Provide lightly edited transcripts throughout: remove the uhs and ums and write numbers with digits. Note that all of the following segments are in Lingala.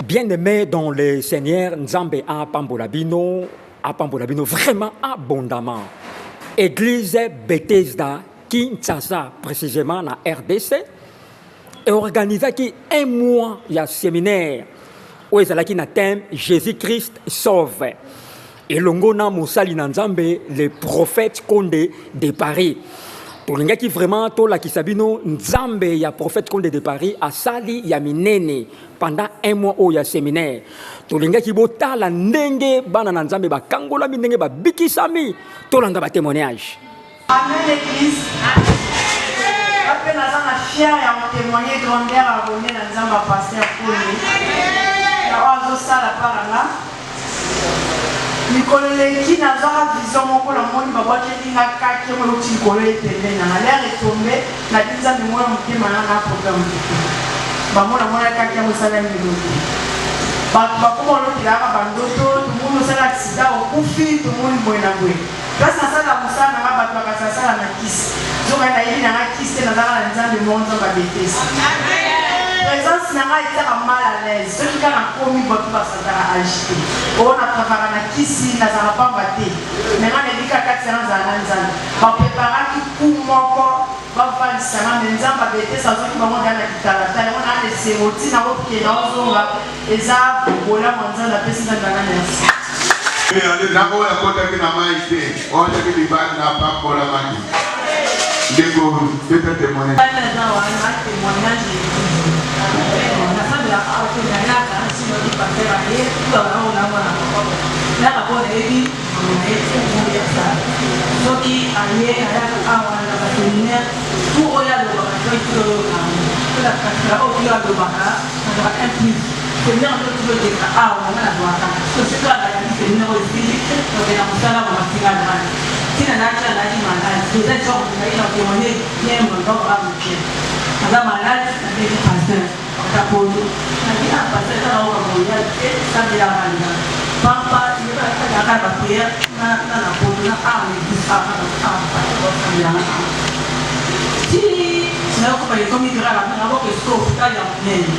Bien-aimé dans le Seigneur, Nzambe apambola bino, apambola bino vraiment abondamment. Église Bethesda Kinshasa, précisément na RDC, eorganisaki un mois ya séminaire oyo ezalaki na thème Jésus-Christ sauve. Elongo na mosali na Nzambe le prophète Konde de Paris. Tolingaki vraiment tolakisa bino Nzambe ya prophète Konde de Paris asali ya minene pendant un mois oyo ya séminaire. Tolingaki botala ndenge bana na Nzambe bakangolami, ndenge babikisami, tolanda ba témoignage. Amen eglise. Nga pe naza na fier ya ko temoigner grandeur ya bonne na Nzambe ya pasteur Konde na oyo azo sala pa na nga. Mikolo eleki nazwaka vision moko na moni ba bwakeli nga kake moko euti likolo eye pembeni na nga. L'heure est tombe nabi Nzambe mona motema na nga na problème te. Bango na monaki kake yango esali milolo. Bato bakoma olotelaka ba ndoto tomoni osali accident okufi tomoni boye na boye. Place nasalaka mosala na nga batu bakanisa nasala na kisi nzoka nayebi na nga kisi te naza kaka na nzambe moko nzambe ya betesi presence na nga etiaka mal à l'aise soki kaka nakomi batu basantaka agite oh na travaillaka na kisi nazalaka pamba te mais nga nayebi kaka kati na nga nazala na nzambe ba preparaki coup moko bavandisa nga mais nzambe ya betesi azwaki bango deja na kitalatala yango naa na esengo ti nakokende naozonga Eza bolamu ya nzambe apesi nzambe na nga merci. Na oyo akotaki na mayi te, oyo azalaki libanda apambolamaki. Ndeko, beta temoignage. Ngai naza wana temoignage ya eglise nasambelaka awa te nayaka soki nayoki pasteur aye tozala na ona mwana moko nayaka po nayebi makolo na ye te moyebisa soki aye ayaka awa na ba seminaire tout oyo alobaka soki toyoka yango mpe na kasika oyo oyo alobaka Nazwaka un plus seminaire nde tozo leka awa nga nazwaka soki kaka nayambi seminaire oyo esili tokenda mosala ko masinga nani tina natia nayaki malade eza histoire naye na témoigner bien donc ba moke naza malade nabengi pasteur Kapolo nabi ah pasteur eza na oka boya te sambelaka nga pampa yebaka ba prière na na na poto na awa na église awa na awa pasteur osambelanga awa ti nayokoba ekomi grave naboka esiko hôpital ya monene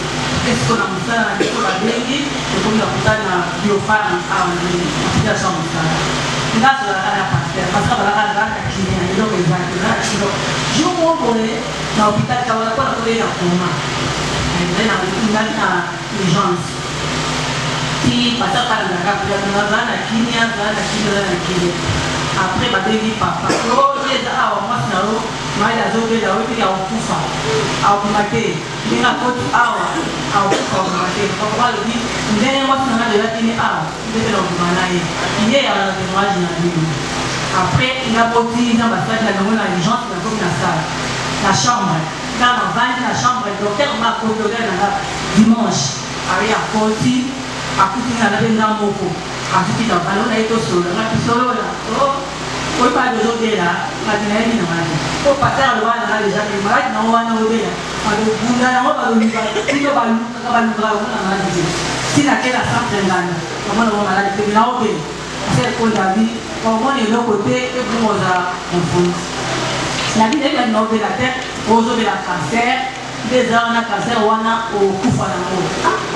esiko na mosala na biso babengi ekomi na hôpital na biofarm awa na hôpital sa mosala nga azalaka na pasteur pasteur azalaka azalaka na kimia eloko eza te na kilo jour moko boye na hôpital kawala mpo na koyela koma ezali na urgence ti pasteur alandaka azala na kimia azala na kimia azala na kimia après babengi papa o eza awa mwasi na yo Mayi azobela oyebi ke akokufa akobima te ndenge akoti awa akokufa akobima te papa alobi ndenge mwasi na nga deja kini awa nde pe nakobima na ye ye ya na temoignage na bino après nga boti na basali na longo na urgence nakomi na salle na chambre nga navandi na chambre docteur ma akoti docteur na nga dimanche aye akoti akuti nga na pe nga moko azuki na balo na ye tosolola nga tosolola oh. Oyo maladi ozo bela kasi nayebi na nga te po pasteur aloba na nga dejà que maladi na yo wana obela bazo bunda nango bazo luka bino balukaka balukaka bamona maladi te ti na ke na centre nganda bamona ngo maladi te mais nao bela pasteur konde abi omona eloko te ebongo ozala mofundisi nabi nayebi maladi nao bela te ozo bela cancer nde eza wana cancer wana okufa nango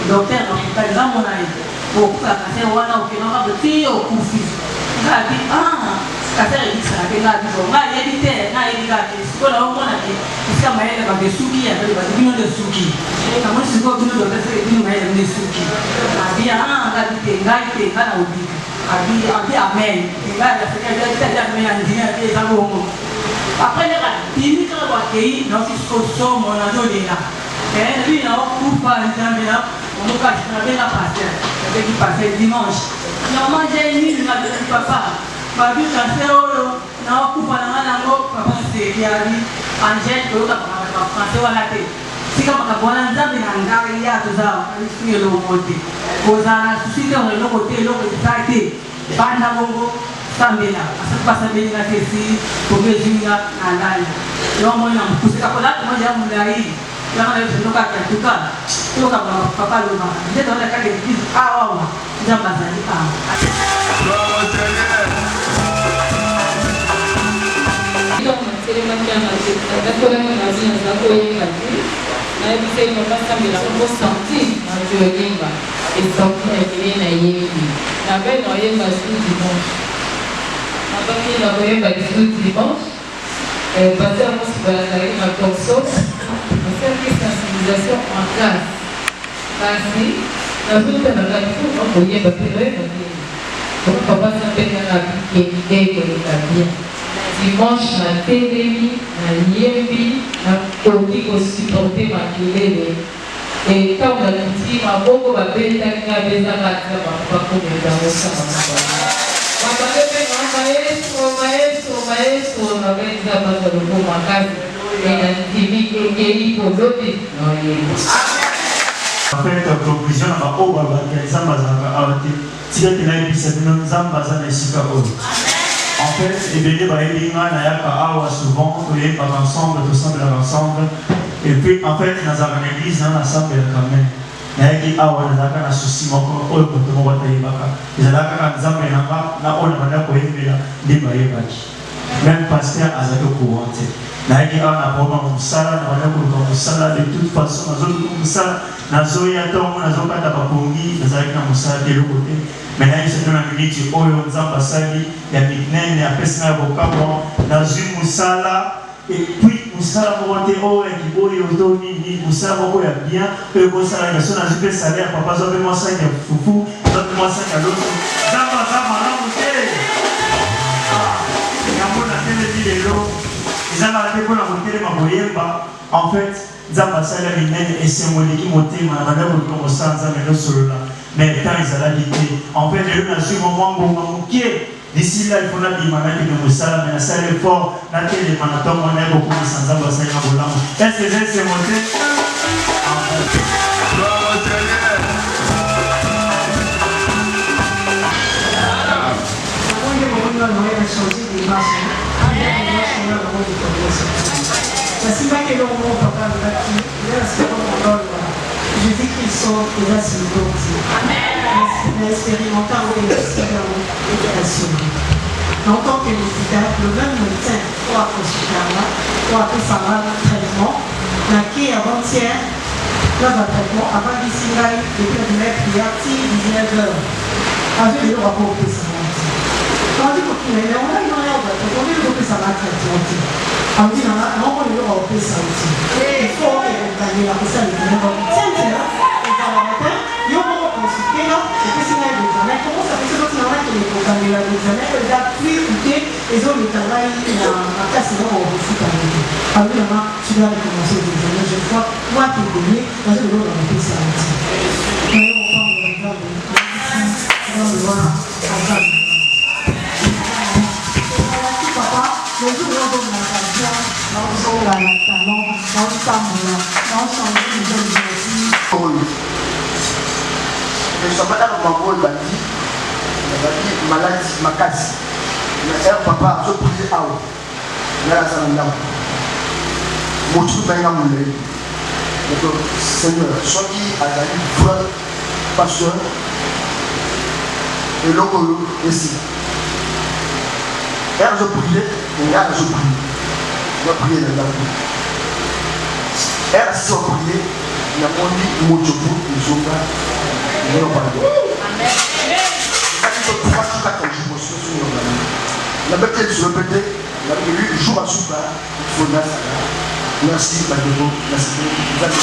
docteur na hopital nga mona ye Okufa na cancer wana okendaka bo ti okufi nga abi ah cancer ebikisaka te nga abi bon nga ayebi te nga ayebi kaka te sikoyo na omona ke esika mayele bato esuki ya bato bino nde esuki namoni sikoyo bino docteur seke bino mayele bino esuki abi ah nga abi te ngai te nga na obika abi abi amen ngai aseki abi abi amen andimi abi eza bongo après ndeka bimi kaka bo akei naoki sikoyo somo nazolela eh nabi naokufa nzambe na Mokasi nabenga pasteur nabengi pasteur dimanche maman j'ai nini nabengaki papa babi cancer oyo naokufa na nga nango papa seki abi Angèle toyoka makambo ya français wana te tika makambo wana nzambe na ngai ya toza abisingi eloko moko te kozala na susi te eloko te eloko eza te banda bongo sambela asaki basambeli nga te esili komi ezwi nga na lali yo omoni na mokuse kakolata moja ya molai Yango na yebisa bino kaka en tout cas toyoka makambo papa alobaka nde toza na kati ya eglise awa awa nzambe azali awa. Gloire au Seigneur. Ntango natelemaki wana, natakolaki na vie, naza koyeba te. Nayebisaki papa sambela ngo sentir na koyemba esorti na ebele nayembi nabai na koyemba lisusu dimanche nabaki na koyemba lisusu dimanche. Pasteur Musubala azalaki na Corsos asalaki sensibilisation makasi kasi nazotala kaka il faut koyemba pe noyemba nini donc papa Nzambe nga na kende koleka bien. Dimanche natelemi nayembi nakoki ko supporter makelele et tango nakiti maboko babetaki nga eza kaka nzambe papa komeka yango sama na bango babenga nga maestro maestro maestro nabengi nzambe azwa lokumu makasi et nandimi ekei po lobi naoyemba. En fait conclusion na ba oyo balobaka ke Nzambe azalaka awa te, tika ete nayebisa bino Nzambe aza na esika oyo. En fait ebele bayebi nga nayaka awa souvent toyembaka ensemble, tosambelaka ensemble et puis en fait nazalaka na eglise na nga nasambelaka mais nayaki awa nazalaka na souci moko oyo moto moko te ayebaka ezalaka kaka Nzambe na nga na oyo nabandaki koyembela nde bayebaki. Meme pasteur azalaki au courant te. Nayaki awa na problème ya musala, nabandaki koluka musala de toute façon nazoluka musala, nazoya tongo nazokata ba pongi, nazalaki na musala te eloko te. Mais nayebisa bino na minute oyo Nzambe asali ya minene, apesi nga ya kokamwa, nazui musala et puis musala moko te oyo ya kiboyo to nini, musala moko ya bien oyo ekosala ke soki nazui pe salaire papa zua pe mua sac ya fufu, zua pe mua sac ya loso. Nzambe aza malamu te? Ah yango natelemi lelo eza kaka te pona kotelema koyemba en fait Nzambe asali ya minene esengo eleki motema na bandaki koluka kosala Nzambe nosolola mais temps ezalaki te en fait lelo nazui mua mua ngonga mukie d'ici là il faut nabima nakende mosala mais nasali effort natelema na tongo naye kokumisa Nzambe asali nga bolamu est ce que eza esengo te? Amen. Gloire au Seigneur. Nasimbaki eloko moko papa alobaki eza na sika moko oloba Jésus Christ sauve eza slogan te na expérimenta yango esika yango eza slogan. En tant que l'hôpital, le même médecin oyo aconsultanga oyo apesanga traitement nake avant-hier nazwa traitement avandisi ngai depuis nabimaki prière ti 19 heures azwi eloko akopesa ngai te. Nabandi kotuna ye, mais ngai naya kozwa traitement ndenge ozopesa ngai traitement te? Alobi na ngai, naomona eloko ya kopesa yo te, il faut okende kokangela kosala examen. Donc tia nzela ezalaka te, yo moko consulte nga, opesi ngai examen, comment ça fait ozotinda ngai nakende kokangela examen oyo eza plus coûteux, ezoleka ngai na makasi nakoka kofuta yango te. Alobi na ngai, tu dois recommencer les examens, je crois moi te donner, naza eloko ya kopesa yo te. Naye kopambola Nzambe, nayebisi Nzambe wana aza Merci papa, le jour où on a nazonga na talon, naotambola, naochange nouvelle voiture. Oyo esabaka bango ebandi nazalaki maladi makasi na heure papa azoprise awa ngai naza na ndako motu naye nga molai donc seigneur soki azali vrai pasteur eloko oyo esila heure azoprie ngai nazoprie na prie na ndako heure asisi oprie namoni mojobu ezonga nobalo ezali to 3 jours 4 jours mosusu nobalo nabeti lisolo mpe te nabiki jour asuka il faut nasala. Merci bandeko nasepeli nzambe.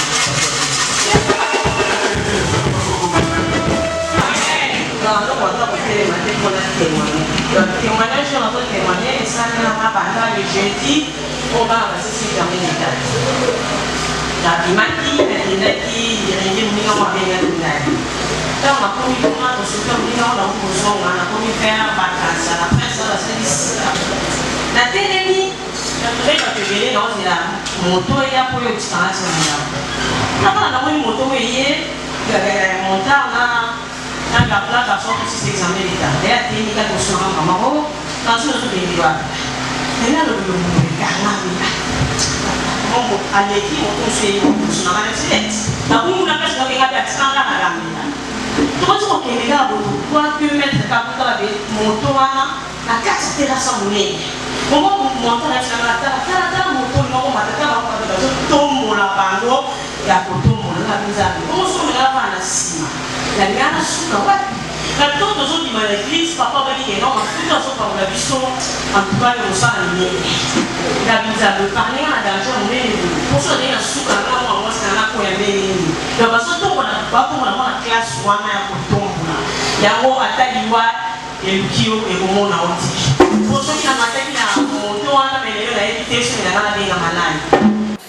Naza kotelema te mpona témoigner. Donc témoignage oyo nazo témoigner esalemaka banda le jeudi oyo bana basisi examen d'État. Nabimaki nakendaki ndenge moninga moko abengaki ngai. Ntango nakomi kuna tosuki moninga ngo nakoki kozonga nakomi vers Bakasa na prince wana basali sika. Natelemi natrouve bato ebele naozela moto eya mpo oyo otikanga ntina ndako. Nakala namoni moto oyo eye montard na na garçon tosisi examen d'État. Ye atelemi kaka osonga mama o kansi nazokende wapi? Nena alobi lomongo ekangami. Bongo aleki moto mosusu ye mosusu na ngai neti nakumuna place nakenga mpe atikanga na gambela. Tokoti kokende kaka boye 3 2 mètres kaka kotala be moto wana na kati ya terrasse ya monene. Bongo moto na biso na tala tala tala moto moko matata bango bato bazotombola bango. Ya kotombola nga Nzambe. Bongo soki olinga nafanda na sima, nalinga nasuka wapi? Na ntango tozobima na eglise, papa abaki ke non, mafuta azopakola biso en tout cas ekosala minene. Ngabi Nzambe oparle nga na danger monene boye, po soki nazali na suka na nga mwana mwasi na nga nakoya ndenge nini? Donc bazotombola, batombola mwana classe wana ya kotombola yango ata liwa eluki yo ekomona yo te. Po soki namataki na moto wana mais lelo nayebi te soki na nga nabengama nani.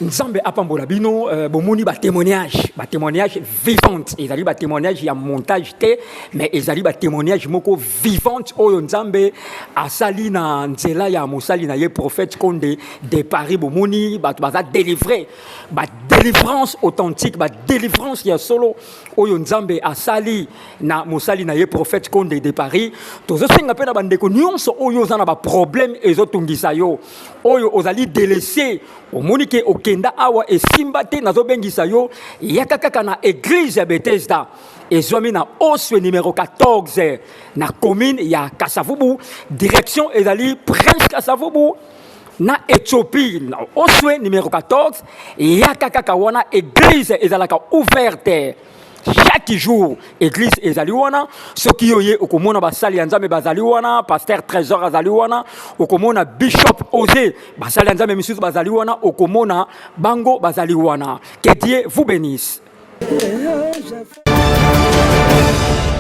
Nzambe apambola bino euh, bomoni ba témoignage, ba témoignage vivante, ezali ba témoignage ya montage te, mais ezali ba témoignage moko vivante oyo Nzambe asali na nzela ya mosali na ye prophète Konde de Paris. Bomoni bato baza délivré, ba délivrance authentique, ba délivrance ya solo oyo Nzambe asali na mosali na ye prophète Konde de Paris. Tozosenga mpe na bandeko nyonso oyo oza na ba problème ezotungisa yo, oyo ozali délaissé, omoni ke okenda awa esimba te, nazobengisa yo yaka kaka na église ya Bethesda ezwami na Oswe numéro 14 na commune ya Kasavubu, direction ezali Prince Kasavubu na Ethiopie, na Oswe numéro 14. Yaka kaka wana, église ezalaka ouverte chaque jour, église ezali wana. Soki yo ye okomona basali ya Nzambe bazali wana, pasteur Trésor azali wana, okomona bishop Osé, basali ya Nzambe misusu bazali wana, okomona bango bazali wana. Que Dieu vous bénisse.